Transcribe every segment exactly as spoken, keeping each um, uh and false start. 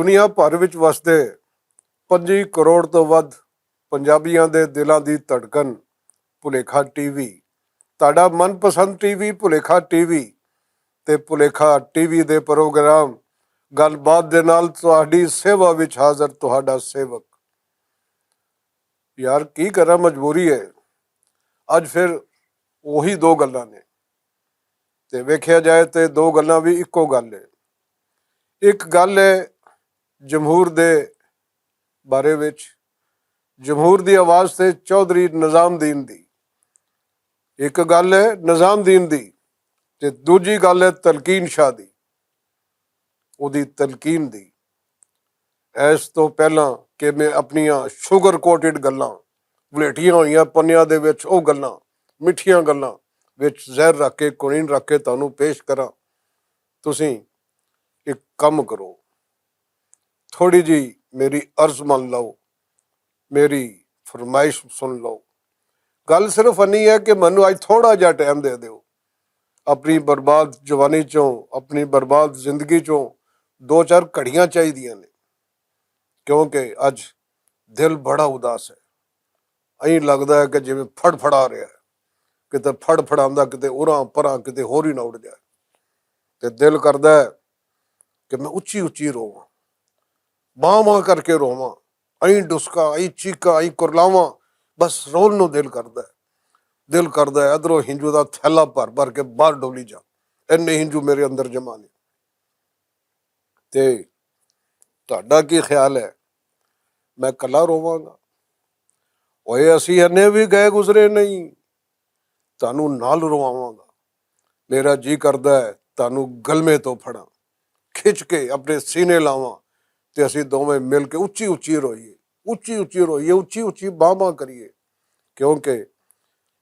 دنیا بھر وچ وسدے پنجی کروڑ توں ودھ پنجابیاں دے دلاں دی دھڑکن، بھلیکھا ٹی وی، تہاڈا من پسند ٹی وی بھلیکھا ٹی وی، تے بھلیکھا ٹی وی دے پروگرام گل بات دے نال تہاڈی سیوا وچ حاضر تہاڈا سیوک۔ یار، کی کراں، مجبوری ہے۔ اج پھر اوہی دو گلاں نے، تے ویکھیا جائے تے دو گلاں وی اکو گل ہے۔ اک گل ہے جمہور دے بارے وچ، جمہور دی آواز تے چوہدری نظام دین دی۔ اک گل ہے نظام دین دی، تے دوجی گل ہے تلقین شاہ دی، اودی تلقین دی۔ ایس تو پہلاں کہ میں اپنیاں شوگر کوٹڈ گلاں، ولیٹیاں ہوئیاں پنیاں دے وچ او گلاں، مٹھیاں گلاں وچ زہر رکھ کے، کونین رکھ کے تانوں پیش کراں، تسیں اک کم کرو، تھوڑی جی میری عرض من لو، میری فرمائش سن لو۔ گل صرف انی ہے کہ مینوں اج تھوڑا جہا ٹائم دے دیو، اپنی برباد جوانی چوں، اپنی برباد زندگی چوں دو چار گھڑیاں چاہیدیاں نے، کیونکہ اج دل بڑا اداس ہے۔ ایں لگدا ہے کہ جویں پھڑ پھڑا رہیا ہے، کتے پھڑ پھڑاندا، کتے اراں پراں، کتے ہور ہی نہ اڑ جائے۔ تے دل کردا ہے کہ میں اچی اچی روواں، باں باں کر کے روواں، ایں ڈسکاں، ایں چیکاں، ایں کرلاواں، بس رول نو دل کردا ہے۔ دل کردا ہے ادھروں ہنجو دا تھیلا بھر بھر کے باہر ڈولی جا، اینے ہنجو میرے اندر جمع نے۔ تے تہاڈا کی خیال ہے؟ میں کلا روواں گا؟ اوئے، اسی اینے وی گئے گزرے نہیں، تانوں نال رواواں گا۔ میرا جی کردا ہے تانوں گلمے تو پھڑاں، کھچ کے اپنے سینے لاواں، تے اسی دوویں مل کے اچی اچی روئیے، اچی اچی روئیے، اچی اچی باں باں کریے، کیونکہ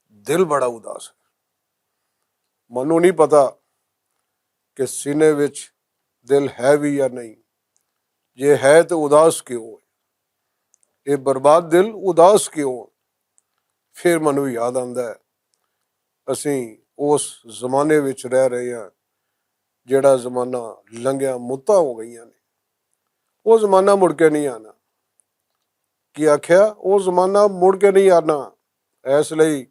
دل بڑا اداس ہے۔ مینوں نہیں پتا کہ سینے وچ دل ہے وی یا نہیں، جے ہے تے اداس کیوں ہے؟ اے برباد دل اداس کیوں ہے؟ پھر مینوں یاد آندا ہے، اسیں اس زمانے وچ رہ رہے ہاں، جڑا زمانہ لنگیاں مدتاں ہو گئیاں نے۔ وہ زمانہ مڑ کے نہیں آنا۔ کی آکھیا؟ وہ زمانہ مڑ کے نہیں آنا، اس لئی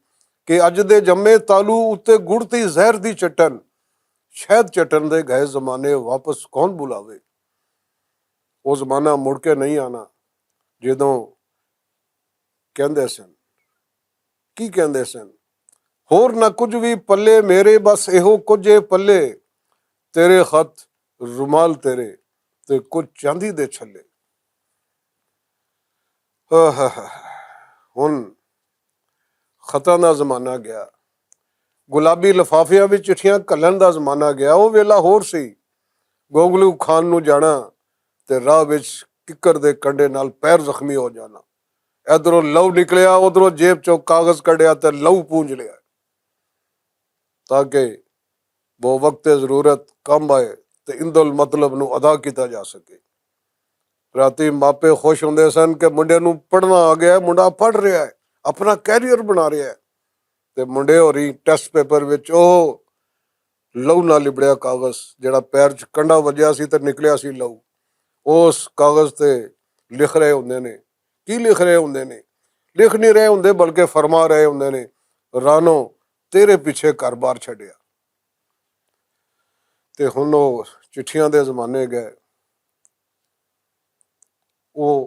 کہ اج دے جمے تالو اتے گڑتی زہر دی چٹن، شہد چٹن دے گئے زمانے واپس کون بلاوے؟ وہ زمانہ مڑ کے نہیں آنا، جدوں کہندے سن، کی کہندے سن، ہور نہ کچھ وی پلے میرے، بس ایہو کچھ اے پلے، تیرے خط، رومال تیرے، تے کچھ چاندی دے چھلے۔ ہن خطاں دا زمانہ گیا، گلابی لفافیاں وچ چٹھیاں گھلن دا زمانہ گیا۔ او ویلا ہور سی، گونگلو کھان نوں جانا تے راہ وچ ککر دے کنڈے نال پیر زخمی ہو جانا۔ ادھروں لو نکلیا، ادھروں جیب چوں کاغذ کڈیا تے لو پونج لیا، تاکہ وہ وقت ضرورت کم آئے تے اندل مطلب نوں ادا کیتا جا سکے۔ راتی ماپے خوش ہوندے سن کہ منڈے نوں پڑھنا آ گیا ہے، منڈا پڑھ رہیا ہے، اپنا کیریئر بنا رہیا ہے۔ تے منڈے ہوری ٹیسٹ پیپر وچ او لو نال لبڑیا کاغذ، جڑا پیر چ کنڈا وجیا سی تے نکلیا سی لو، اس کاغذ تے لکھ رہے ہوندے نے۔ کی لکھ رہے ہوندے نے؟ لکھ نہیں رہے ہوندے، بلکہ فرما رہے ہوندے نے، "رانو، تیرے پیچھے گھر بار چھڈیا۔" تے ہن او چٹھیاں دے زمانے گئے، او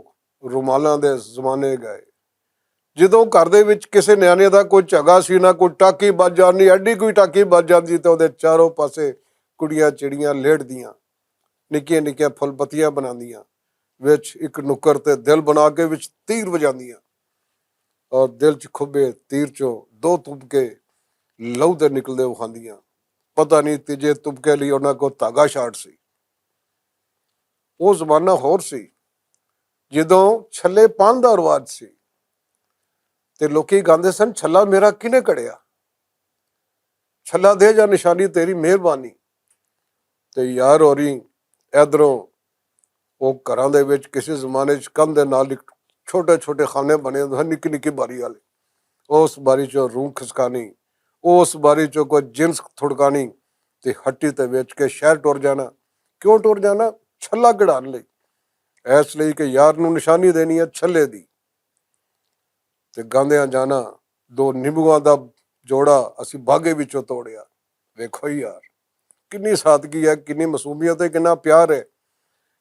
رومالاں دے زمانے گئے۔ جدوں گھر دے وچ کسے نیانے دا کوئی جھگا سی، نہ کوئی ٹاکی بج جانی، ایڈی کوئی ٹاکی بج جاندی تے اوہدے چاروں پاسے کڑیاں چڑیاں لیٹ دیاں، نکیاں نکیاں پھل پتیاں بناندیاں، وچ اک نکر تے دل بنا کے وچ تیر وجاندیاں، اور دل چ کھبے تیر چوں دو تبکے لہو دے نکلدے وکھاندیاں۔ پتہ نہیں تیجے تبکے لئی انہاں کو دھاگا شارٹ سی۔ او زمانہ ہور سی، جدوں چھلے پان دا رواج سی، تے لوکی گاندے سن، "چھلا میرا کنے کڑیا؟ چھلا دے جا، نشانی تیری مہربانی۔" تے یار ہوری ادھروں، او گھراں دے وچ کسے زمانے چ کندھ دے نال اک چھوٹے چھوٹے خانے بنے ہوندے سن، نکی نکی باری والے۔ اس باری چوں روح کھسکانی، اس باری چوں کوئی جنس تھڑکانی، تے ہٹی تے ویچ کے شہر ٹر جانا۔ کیوں ٹر جانا؟ چھلا کڑھان لئی۔ ایس لئی کہ یار نوں نشانی دینی ہے چھلے دی۔ تے گاندیاں جانا، دو نیمبواں دا جوڑا اسی باغے وچوں توڑیا۔ ویکھو یار، کنی سادگی ہے، کنی معصومیت ہے، کنا پیار ہے،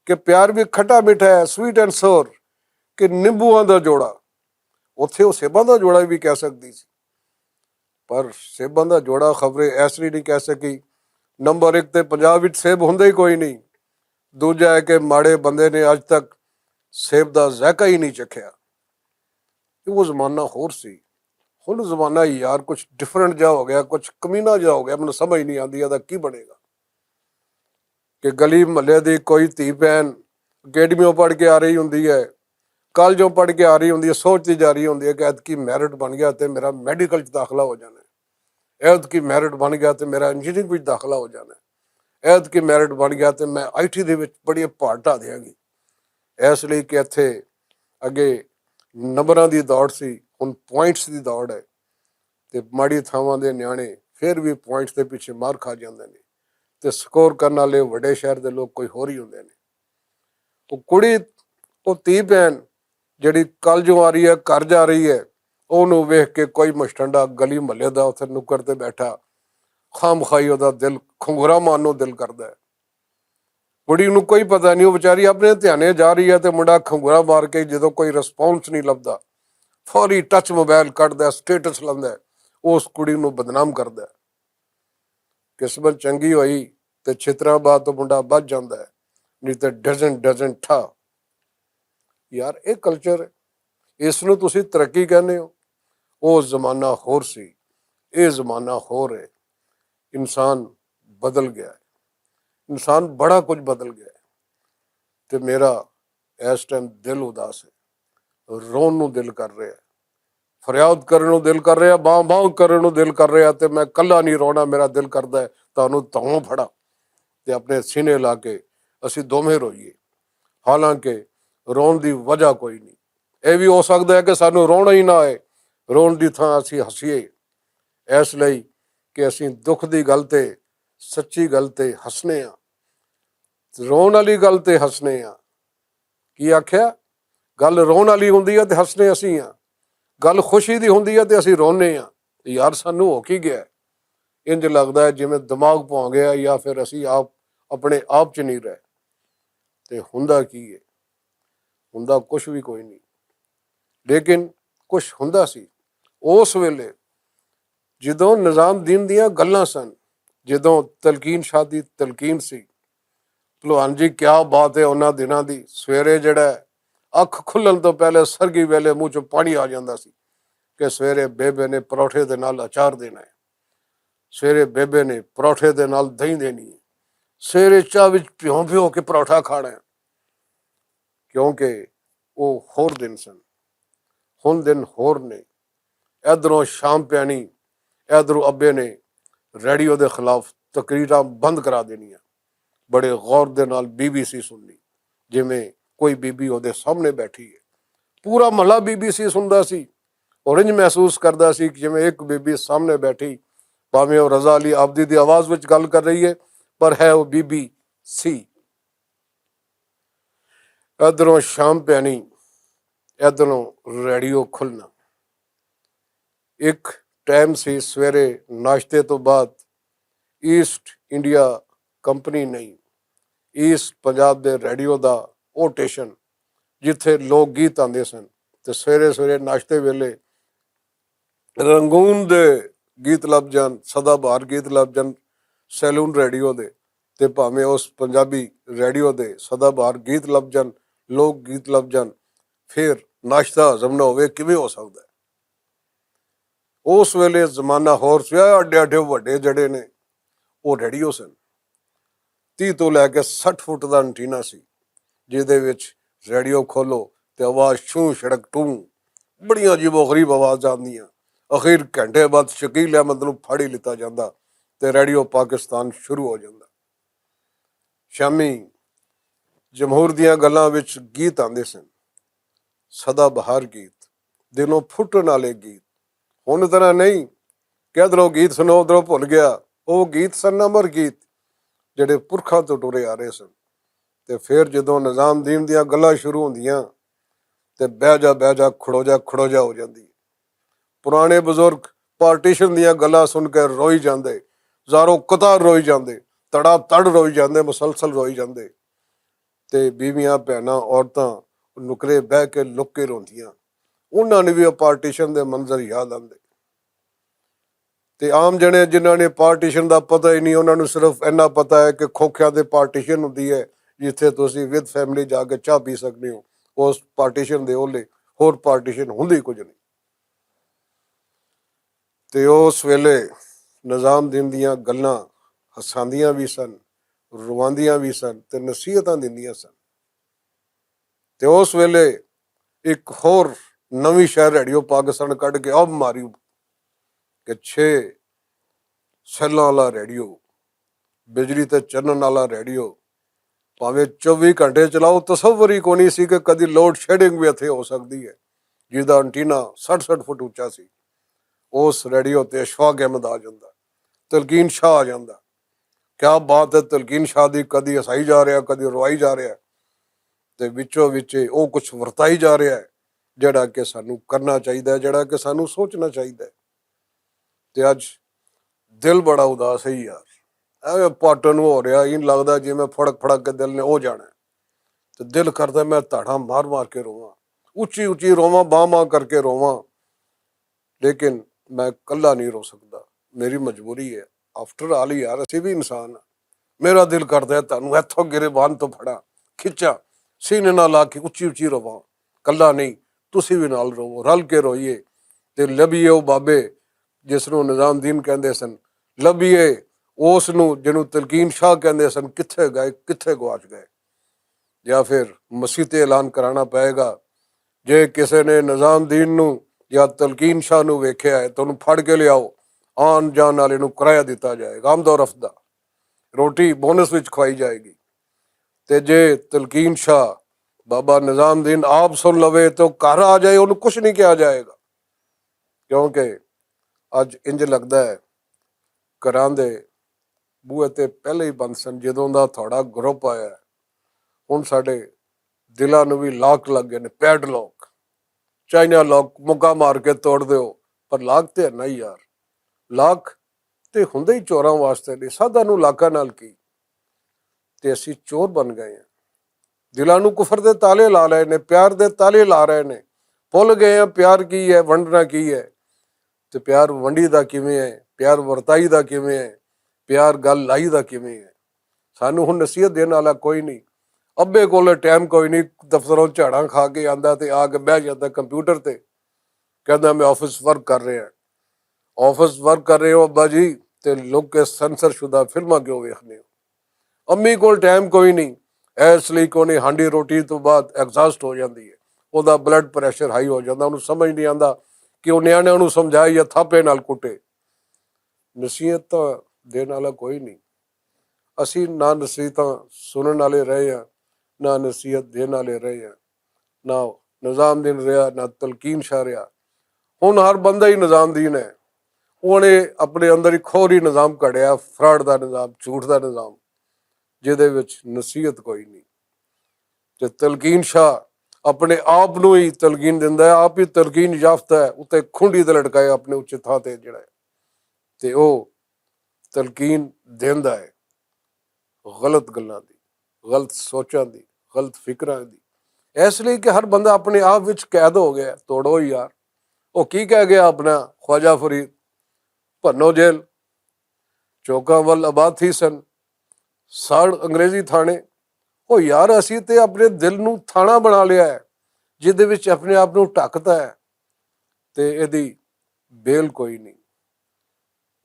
کہ پیار بھی کھٹا میٹھا ہے، سویٹ اینڈ سور۔ کہ نیمبواں دا جوڑا، اتھے او سیباں دا جوڑا بھی کہہ سکدی سی، پر سیباں دا جوڑا خبرے ایس لئی نہیں کہہ سکی۔ نمبر ایک تے پنجاب وچ سیب ہوندا ہی کوئی نہیں، دوجا ہے کہ ماڑے بندے نے اج تک سیب دا ذائقہ ہی نہیں چکھیا۔ کہ وہ زمانہ ہور سی۔ ہن زمانہ یار کچھ ڈفرنٹ جا ہو گیا، کچھ کمینہ جا ہو گیا، مینوں سمجھ نہیں آندی ادا کی بنے گا۔ کہ گلی محلے دی کوئی تھی بہن اکیڈمیوں پڑھ کے آ رہی ہوندی ہے، کالجوں پڑھ کے آ رہی ہوندی ہے، سوچتی جا رہی ہوندی ہے کہ ایتکی میرٹ بن گیا تے میرا میڈیکل چ داخلہ ہو جانا ہے، ایتکی میرٹ بن گیا تے میرا انجینئرنگ وچ داخلہ ہو جانا ہے، ایتکی میرٹ بن گیا تے میں آئی ٹی دے وچ بڑی پارٹا دیاں گی۔ ایس لئی کہ اتھے اگے نمبراں دی دوڑ سی، ہن پوائنٹس دی دوڑ ہے۔ تے ماڑی تھاواں دے نیانے فیر وی پوائنٹس دے پیچھے مار کھا جاندے نے۔ تے سکور کرن والے وڈے شہر دے لوگ کوئی ہور ہی ہوندے نے۔ او کڑی، او تی پین جیہڑی کل جوں آ رہی ہے، گھر جا رہی ہے، اوہنوں ویکھ کے کوئی مشٹنڈا گلی محلے دا اتھے نکڑ تے بیٹھا، خام خائی اوہدا دل کھنگورا مانوں دل کردا ہے۔ کڑی نوں کوئی پتہ نہیں، او بیچاری اپنے دھیانے جا رہی ہے تے منڈا کھنگورا مار کے جدوں کوئی ریسپانس نہیں لبدا، فوری ٹچ موبائل کڈدا ہے، سٹیٹس لاندا ہے، او اس کڑی نوں بدنام کردا ہے۔ قسمت چنگی ہوئی تے چھتراں بعد تو منڈا بچ جاندا ہے، نہیں تے ڈزن ڈزن ٹھا۔ یار، اے کلچر ہے، اس نوں تسی ترقی کہنے ہو؟ او زمانہ ہور سی، اے زمانہ ہور ہے۔ انسان بدل گیا ہے، انسان بڑا کچھ بدل گیا ہے۔ تے میرا اس ٹائم دل اداس ہے، رون نوں دل کر رہا ہے، فریاد کرن نوں دل کر رہا، باں باں کرن نوں دل کر رہا، تے میں کلا نہیں رونا، میرا دل کردا ہے تانوں دھواں پھڑا تے اپنے سینے لا کے اسی دوویں روئیے۔ حالانکہ رون دی وجہ کوئی نہیں۔ اے وی ہو سکدا ہے کہ سانوں رونا ہی نہ آئے، رون دی تھاں اسی ہسیے، اس لئی کہ اسی دکھ دی گل تے، سچی گل تے ہسنے ہاں، رون والی گل تے ہسنے ہاں۔ کی آکھیا؟ گل رون والی ہوندی ہے تے ہسنے اسی ہاں، گل خوشی دی ہوندی ہے تے اسی رونے ہاں۔ یار، سانوں ہو کی گیا ہے؟ انج لگدا ہے جویں دماغ پوا گیا یا پھر اسی آپ اپنے آپ چ نہیں رہے۔ تے ہوندا کی ہے؟ ہوندا کچھ بھی کوئی نہیں، لیکن کچھ ہوندا سی۔ اس ویلے جدوں نظام دین دیاں گلاں سن، جدوں تلقین شاہ دی تلقین سی، بھلوان جی، کیا بات ہے انہاں دناں دی۔ سویرے جڑا ہے، اکھ کھلن تو پہلے سرگی ویلے منہ چوں پانی آ جاندا سی کہ سویرے بیبے نے پروٹھے دے نال اچار دینا ہے، سویرے بیبے نے پروٹھے دے نال دہی دینی ہے، سویرے چاہ وچ پیوں پیوں کے پروٹھا کھانا ہے۔ کیونکہ او ہور دن سن، ہن دن ہور نے۔ ادھروں شام پیانی، ادھروں ابے نے ریڈیو دے خلاف تقریراں بند کرا دینیاں۔ بڑے غور دے نال بی بی سی سننی، جویں کوئی بی بی اودے سامنے بیٹھی ہے۔ پورا محلہ بی بی سی سندا سی اور انج محسوس کردا سی کہ جویں ایک بی بی سامنے بیٹھی، بھاویں او رضا علی عابدی دی آواز وچ گل کر رہی ہے، پر ہے او بی بی سی۔ ادھروں شام پیانی، ادھروں ریڈیو کھلنا۔ ایک ٹائم سی، سویرے ناشتے تو بعد ایسٹ انڈیا کمپنی نہیں، ایسٹ پنجاب دے ریڈیو دا او ٹیشن، جتھے لوک گیت آندے سن۔ تے سویرے سویرے ناشتے ویلے رنگون دے گیت لب جان، سدا بہار گیت لب جان، سیلون ریڈیو دے، تے بھاویں اس پنجابی ریڈیو دے سدا بہار گیت لب جان، لوک گیت لب جان، پھر ناشتہ ہضم نہ ہوئے، کیویں ہو سکدا ہے؟ اس ویلے زمانہ ہور سی، اڈے اڈے وڈے جڑے نے، او ریڈیو سن۔ تی تو لے کے سٹھ فٹ دا انٹینا سی، جس دے وچ ریڈیو کھولو تے آواز شوں شڑک ٹوں، بڑیاں عجیب و غریب آواز آندیاں۔ اخیر گھنٹے بعد شکیل احمد نوں پھڑ ہی لتا جاندا تے ریڈیو پاکستان شروع ہو جاندا۔ شامی جمہور دیاں گلاں وچ گیت آندے سن، سدا بہار گیت، دلوں پھٹن والے گیت۔ ہن طرح نہیں کہ ادھروں گیت سنو، ادھروں بھل گیا۔ او گیت سن امر گیت، جڑے پرکھاں تو ٹرے آ رہے سن۔ تے فیر جدوں نظام دین دیاں گلاں شروع ہوندیاں، تے بہجا بہجا کھڑوجا کھڑوجا ہو جاندی۔ پرانے بزرگ پارٹیشن دیاں گلاں سن کے روئی جاندے، زاروں قطار روئی جاندے، تڑا تڑ روئی جاندے، مسلسل روئی جاندے۔ تے بیویاں بہناں عورتاں نکرے بہہ کے لک کے روندیاں۔ انہاں نے وی او پارٹیشن دے منظر یاد آندے۔ تے عام جنے جنہاں نے پارٹیشن دا پتہ ہی نہیں، انہاں نوں صرف اینا پتہ ہے کہ کھوکھیاں تے پارٹیشن ہوندی ہے، جتھے تسی ود فیملی جا کے چاہ پی سکدے ہو۔ اس پارٹیشن دے اولے ہور پارٹیشن ہوندی کچھ نہیں۔ تے اس ویلے نظام دین دیاں گلاں ہساندیاں وی سن، رواندیاں وی سن تے نصیحتاں دیندیاں سن۔ تے اس ویلے اک ہور نویں شہر ریڈیو پاکستان کڈ کے اب ماری کہ چھ سیلاں والا ریڈیو، بجلی تے چنن والا ریڈیو، پاویں چووی گھنٹے چلاؤ، تصور ہی کونی سی کہ کدی لوڈ شیڈنگ وی اتھے ہو سکدی ہے، جس دا انٹینا سٹھ سٹھ فٹ اچا سی۔ اس ریڈیو تے اشفاق احمد آ جاندا، تلقین شاہ آ جاندا۔ کیا بات ہے، تلقین شاہ دی کدی ہسائی جا رہا، کدی روائی جا رہا، تے وچوں وچ او کچھ ورتائی جا رہا ہے، جڑا کہ سانوں کرنا چاہیدا ہے، جڑا کہ سانوں سوچنا چاہیدا ہے۔ تے اج دل بڑا اداس ہے یار، ایویں پاٹن نوں ہو رہا، این لگدا جی میں پھڑک پھڑک کے دل نے ہو جانا ہے۔ تے دل کردا میں تاڑا مار مار کے روواں، اچی اچی روواں، باں باں کر کے روواں، لیکن میں کلا نہیں رو سکدا۔ میری مجبوری ہے۔ آفٹر آل یار، اسی بھی انسان ہاں۔ میرا دل کردا ہے تانوں ایتھوں گریبان تو پھڑاں، کھچاں، سینے نال لا کے اچی اچی رواں۔ کلا نہیں، تسی بھی نال رو، رل کے روئیے۔ تے لبیے او بابے جس نوں نظام دین کہندے سن، لبیے اس نوں جنوں تلقین شاہ کہندے سن، کتھے گئے، کتھے گواچ گئے؟ یا پھر مسیح تے اعلان کرانا پائے گا، جے کسے نے نظام دین نوں یا تلقین شاہ نوں ویکھیا ہے تو انہوں پھڑ کے لیاؤ، آن جان والے نوں کرایہ دتا جائے گا، آمد و رفت دا، روٹی بونس وچ کھوائی جائے گی۔ تے جے تلقین شاہ بابا نظام دین آپ سن لوے تو گھر آ جائے، انہوں کچھ نہیں کہا جائے گا۔ کیونکہ اج انج لگدا ہے گھراں دے بوئے تے پہلے ہی بند سن۔ جدوں دا تھوڑا گروپ آیا ہے، ہن ساڈے دلاں نوں وی لاک لگ گئے نے، پیڈ لاک، چائنا لاک، مکا مار کے توڑ دیو، پر لاک تے ہے نا یار۔ لاک تے ہوندے ہی چوراں واسطے نے، ساداں نوں لاکاں نال کی؟ تے اسی چور بن گئے ہیں۔ دلاں نوں کفر دے تالے لا رہے نے، پیار دے تالے لا رہے نے، بھول گئے ہیں پیار کی ہے، ونڈنا کی ہے، تے پیار ونڈی دا کیویں ہے، پیار ورتائی دا کیویں ہے، پیار گل لائی دا کیویں ہے۔ سانوں ہن نصیحت دین والا کوئی نہیں۔ ابے کول ٹائم کوئی نہیں، دفتروں جھاڑاں کھا کے آندا تے آ کے بہ جاندا کمپیوٹر تے، کہندا میں آفس ورک کر رہے ہیں۔ آفس ورک کر رہے ہو ابا جی، تے لوگ کے سینسر شدہ فلماں کیوں ویکھنے ہو؟ امی کول ٹائم کوئی نہیں، اس لیے کوئی نہیں، ہانڈی روٹی تو بعد ایگزاسٹ ہو جاندی ہے، او دا بلڈ پریشر ہائی ہو جاندا، انہوں سمجھ نہیں آندا کہ او نیانے انہوں سمجھائے یا تھاپے نال کٹے۔ نصیحت تاں دین والا کوئی نہیں۔ اسی نہ نصیحتاں سنن والے رہے ہیں، نہ نصیحت دین والے رہے ہیں، نہ نظام دین رہیا، نہ تلقین شاہ رہیا۔ ہن ہر بندہ ہی نظام دین ہے۔ انہیں اپنے اندر ایک ہور ہی نظام کڑیا، فراڈ دا نظام، جھوٹ دا نظام، جدے وچ نصیحت کوئی نہیں۔ تے تلقین شاہ اپنے آپ نو ہی تلقین دیندا ہے، آپ ہی تلقین یافتہ ہے، اتے کھنڈی تے لٹکائے اپنے اچے تھاں تے جڑا ہے۔ تے او تلقین دیندا ہے غلط گلاں دی، غلط سوچاں دی، غلط فکراں دی، اس لیے کہ ہر بندہ اپنے آپ وچ قید ہو گیا ہے۔ توڑو یار، او کی کہہ گیا اپنا خواجہ فرید؟ بھنو جیل، چوکاں ول آباد تھی سن، ساڑ انگریزی تھانے۔ او یار، اسی تے اپنے دل نو تھانا بنا لیا ہے، جدے وچ اپنے آپ نو ٹکتا ہے، تے ایدی بیل کوئی نہیں۔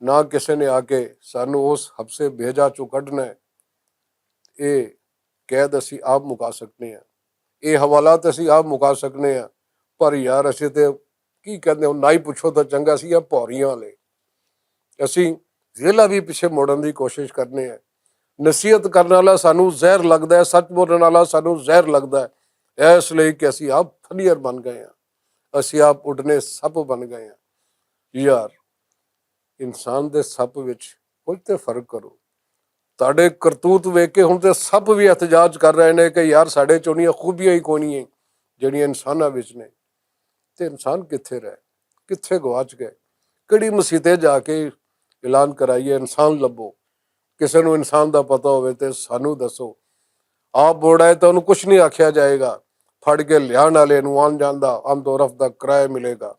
نہ کسے نے آ کے سانوں اس حبسے بھیجا چوں کڈنا ہے۔ اے قید اسی آپ مکا سکنے ہیں، اے حوالات اسی آپ مکا سکنے ہیں۔ پر یار، اسی تے کی کہندے ہن، نہ ہی پچھو تاں چنگا سی، یا پوریاں والے اسی ویلا بھی پیچھے مڑن دی کوشش کرنے ہیں۔ نصیحت کرن والا سانوں زہر لگدا ہے، سچ بولن والا سانوں زہر لگدا ہے، اس لیے کہ اسی آپ فلیئر بن گئے ہیں، اسی آپ اڈنے سپ بن گئے ہیں۔ یار، انسان دے سپ وچ کچھ تے فرق کرو۔ تہاڈے کرتوت ویکھ کے ہن تے سب وی احتجاج کر رہے نے کہ یار ساڈے چ انیاں خوبیاں ہی کونی ہیں جیہڑیاں انساناں وچ نے۔ تے انسان کتھے رہے؟ کتھے گواچ گئے؟ کیہڑی مسیتے جا کے اعلان کرائیے انسان لبھو؟ کسے نوں انسان دا پتہ ہووے تے سانوں دسو۔ آپ بوڑا ہے تے انہوں کچھ نہیں آکھیا جائے گا۔ پھڑ کے لیان والے نوں آن جان دا آمد و رفت دا کرایہ ملے گا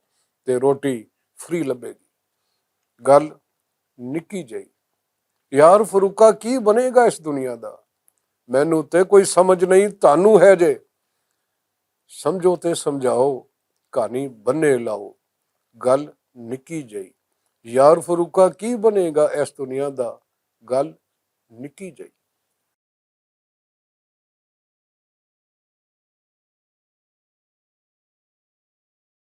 تے روٹی فری لبھے گی۔ گل نکی جئی۔ یار فروقہ کی بنے گا اس دنیا دا؟ مینوں تے کوئی سمجھ نہیں، تانوں ہے جے۔ سمجھو تے سمجھاؤ، کہانی بنے لاؤ۔ گل نکی جئی۔ یار فروقہ کی بنے گا اس دنیا دا؟ گل نکی جئی۔